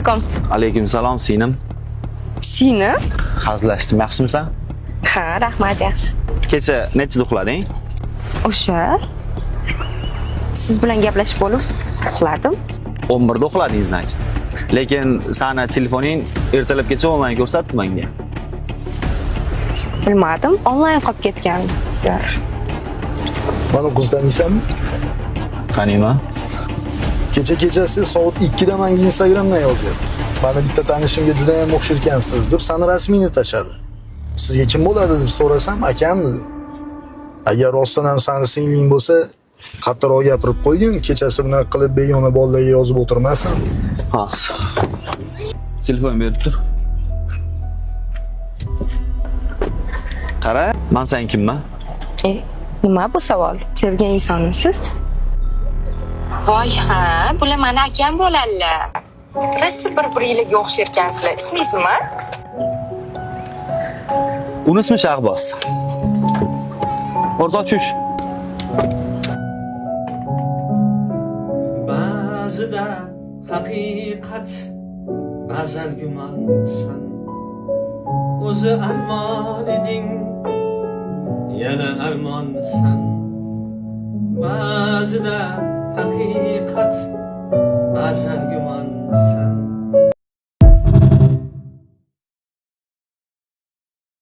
Alaykum. Alaykum salom, singlim. Singlim? Hazillashdim, yaxshimisan? Ha, rahmat, yaxshi. Kecha nechida uxlading? O'sha siz bilan gaplashib bo'lib uxladim. 11da uxlading, значит. Lekin sani telefoning ertalabgacha onlayn ko'rsatdi menga. Bilmadim, onlayn qolib ketgandir. Mana qiz taniysanmi? Taniyman. Kecha kechasi soat 2 da menga Instagramdan yozyapti. Mani bitta tanishimga juda ham o'xsharkansiz deb sani rasmingni tashladi. Sizga kim bo'ladi deb so'rasam, akam dedi. Agar rostdan ham sani singling bo'lsa, qattiqroq gapirib qo'ygin, kechasi bunaqa qilib begona bolalarga yozib o'tirmasin. Hozir. Telefon berib tur. Qara, man sen kimman? Nima bu savol? Sevgan insonimsiz? Voy ha, bular mani akam bo'ladilar. Rosa bir-biringlarga o'xsharkansizlar. Ismingiz nima? Uni ismi Shahboz. O'rtoq tush. Ba'zida haqiqat, ba'zan gumonsan. O'zi armon eding, yana armonsan. Ba'zida haqiqat, ba'zan gumonsan.